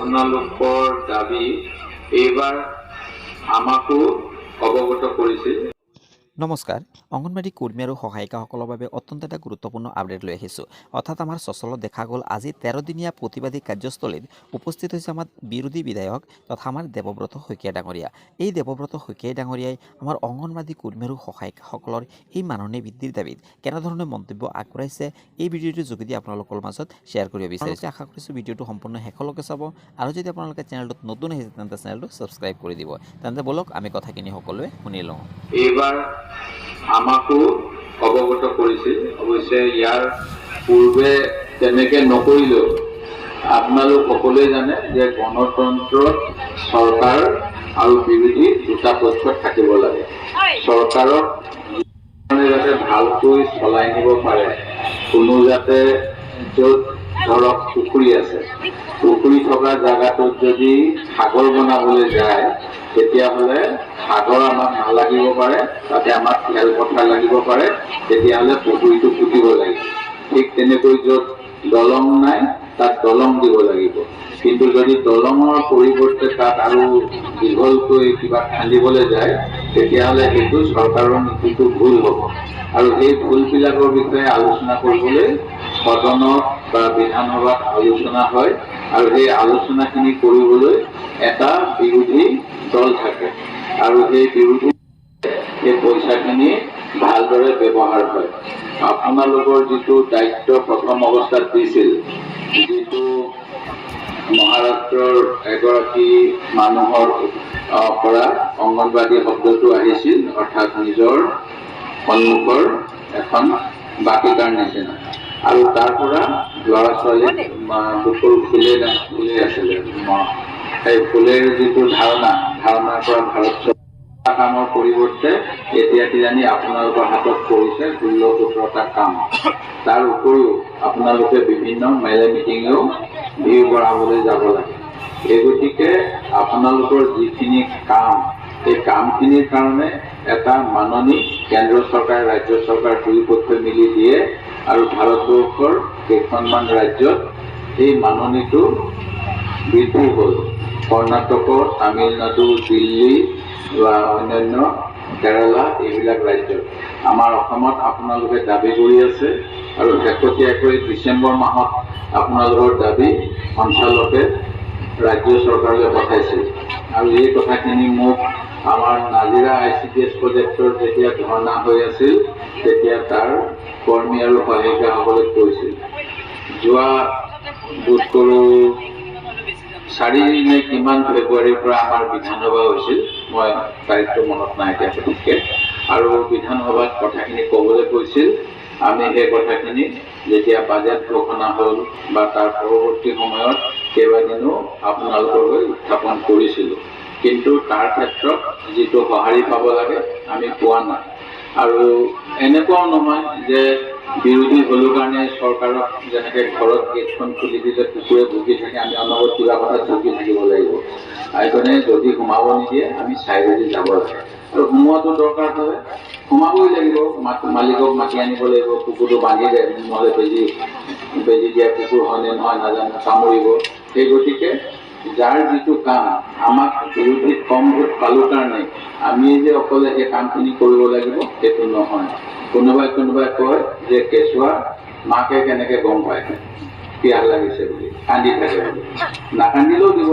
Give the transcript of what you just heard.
আপোনালোকৰ দাবী এইবাৰ আমাকো অৱগত কৰিছিল। নমস্কাৰ। অংগনবাড়ী কৰ্মী আৰু সহায়িকাসকলৰ বাবে অত্যন্ত এটা গুৰুত্বপূৰ্ণ আপডেট লৈ আহিছোঁ। অৰ্থাৎ আমাৰ চচলত দেখা গ'ল, আজি 13 দিনীয়া প্ৰতিবাদী কাৰ্যস্থলীত উপস্থিত হৈছে আমাৰ বিৰোধী বিধায়ক তথা আমাৰ দেৱব্ৰত শইকীয়া ডাঙৰীয়া। এই দেৱব্ৰত শইকীয়া ডাঙৰীয়াই আমাৰ অংগনবাড়ী কৰ্মী আৰু সহায়িকাসকলৰ এই মাননি বৃদ্ধিৰ দাবীত কেনেধৰণে মন্তব্য আগবঢ়াইছে, এই ভিডিঅ'টোৰ যোগেদি আপোনালোকৰ মাজত শ্বেয়াৰ কৰিব বিচাৰিছোঁ। আশা কৰিছোঁ ভিডিঅ'টো সম্পূৰ্ণ শেষলৈকে চাব আৰু যদি আপোনালোকে চেনেলটোত নতুন আহিছে, তেন্তে চেনেলটো ছাবস্ক্ৰাইব কৰি দিব। তেন্তে ব'লক, আমি কথাখিনি সকলোৱে শুনি লওঁ। এইবাৰ আমাকো অৱগত কৰিছিল। অৱশ্যে ইয়াৰ পূৰ্বে তেনেকে নকৰিলেও আপোনালোক সকলোৱে জানে যে গণতন্ত্ৰত চৰকাৰ আৰু বিৰোধী দুটা পক্ষ থাকিব লাগে। চৰকাৰক যাতে ভালকৈ চলাই নিব পাৰে, কোনো যাতে য'ত ধৰক পুখুৰী আছে, পুখুৰী থকা জেগাটোত যদি সাগৰ বনাবলৈ যায়, তেতিয়াহ'লে সাগৰ আমাক নালাগিব পাৰে, তাতে আমাক খেলপথাৰ লাগিব পাৰে। তেতিয়াহ'লে পুখুৰীটো পুতিব লাগিব। ঠিক তেনেকৈ য'ত দলং নাই, তাত দলং দিব লাগিব। কিন্তু যদি দলঙৰ পৰিৱৰ্তে তাত আৰু দীঘলকৈ কিবা খান্দিবলৈ যায়, তেতিয়াহ'লে সেইটো চৰকাৰৰ নীতিটো ভুল হ'ব। আৰু সেই ভুলবিলাকৰ বিষয়ে আলোচনা কৰিবলৈ সদনত বা বিধানসভাত আলোচনা হয় আৰু সেই আলোচনাখিনি কৰিবলৈ এটা বিৰোধী দল থাকে আৰু সেই বিৰোধী সেই পইচাখিনি ভালদৰে ব্যৱহাৰ হয়। আপোনালোকৰ যিটো দায়িত্ব প্ৰথম অৱস্থাত দিছিল, যিটো মহাৰাষ্ট্ৰৰ এগৰাকী মানুহৰ পৰা অংগনবাদী শব্দটো আহিছিল, অৰ্থাৎ নিজৰ সন্মুখৰ এখন বাটিকাৰ নিচিনা আৰু তাৰ পৰা ল'ৰা ছোৱালীক বুকুৰ ফুলে ফুলে আছিলে। সেই ফুলেৰ যিটো ধাৰণা, ধাৰণাৰ পৰা ভাৰত চৰকাৰ কামৰ পৰিৱৰ্তে এতিয়া কিজানি আপোনালোকৰ হাতত পৰিছে 16-17টা কাম। তাৰ উপৰিও আপোনালোকে বিভিন্ন মেলে মিটিঙেও ভিৰ বঢ়াবলৈ যাব লাগে। এই গতিকে আপোনালোকৰ যিখিনি কাম, এই কামখিনিৰ কাৰণে এটা মাননি কেন্দ্ৰ চৰকাৰ, ৰাজ্য চৰকাৰ দুয়োপক্ষই মিলি দিয়ে আৰু ভাৰতবৰ্ষৰ কেইখনমান ৰাজ্যত এই মাননিটো বৃদ্ধি হ'ল। কৰ্ণাটক, তামিলনাডু, দিল্লী বা অন্যান্য কেৰালা, এইবিলাক ৰাজ্যত। আমাৰ অসমত আপোনালোকে দাবী কৰি আছে আৰু শেহতীয়াকৈ ডিচেম্বৰ মাহত আপোনালোকৰ দাবী সঞ্চালকে ৰাজ্য চৰকাৰলৈ পঠাইছিল। আৰু এই কথাখিনি মোক আমাৰ নাজিৰা আইচিডিএছ প্ৰজেক্টৰ যেতিয়া ধৰ্ণা হৈ আছিল, তেতিয়া তাৰ কৰ্মী আৰু সহায়িকাসকলে কৈছিল। যোৱা বোধ কৰোঁ 4 নে কিমান ফেব্ৰুৱাৰীৰ পৰা আমাৰ বিধানসভা হৈছিল, মই তাৰিখটো মনত নাই এতিয়া সঠিককৈ। আৰু বিধানসভাত কথাখিনি ক'বলৈ কৈছিল। আমি সেই কথাখিনি যেতিয়া বাজেট ঘোষণা হ'ল বা তাৰ পৰৱৰ্তী সময়ত কেইবাদিনো আপোনালোকৰ হৈ উত্থাপন কৰিছিলোঁ। কিন্তু তাৰ ক্ষেত্ৰত যিটো সঁহাৰি পাব লাগে, আমি পোৱা নাই। আৰু এনেকুৱাও নহয় যে বিৰোধী হ'লো কাৰণে চৰকাৰক যেনেকৈ ঘৰত গেটখন খুলি দিলে কুকুৰে ভুকি থাকে, আমি অনবৰত কিবা কথাত ভুকি থাকিব লাগিব। সেইকাৰণে যদি সোমাব নিদিয়ে, আমি চাইডেদি যাব লাগে। আৰু সোমোৱাটো দৰকাৰ হ'লে সোমাবই লাগিব, মালিকক মাতি আনিব লাগিব, কুকুৰটো বান্ধি দে, নহ'লে বেজি বেজি দিয়া কুকুৰ হয়নে নহয় নাজানো, কামুৰিব। সেই গতিকে যাৰ যিটো কাম, আমাক বিৰোধীত কম ভোট পালোঁ কাৰণে আমি যে অকলে সেই কামখিনি কৰিব লাগিব, সেইটো নহয়। কোনোবাই কোনোবাই কয় যে কেঁচুৱা মাকে কেনেকৈ গম পায় পিয়াহ লাগিছে বুলি, কান্দি থাকে বুলি। নাকান্দিলেও দিব।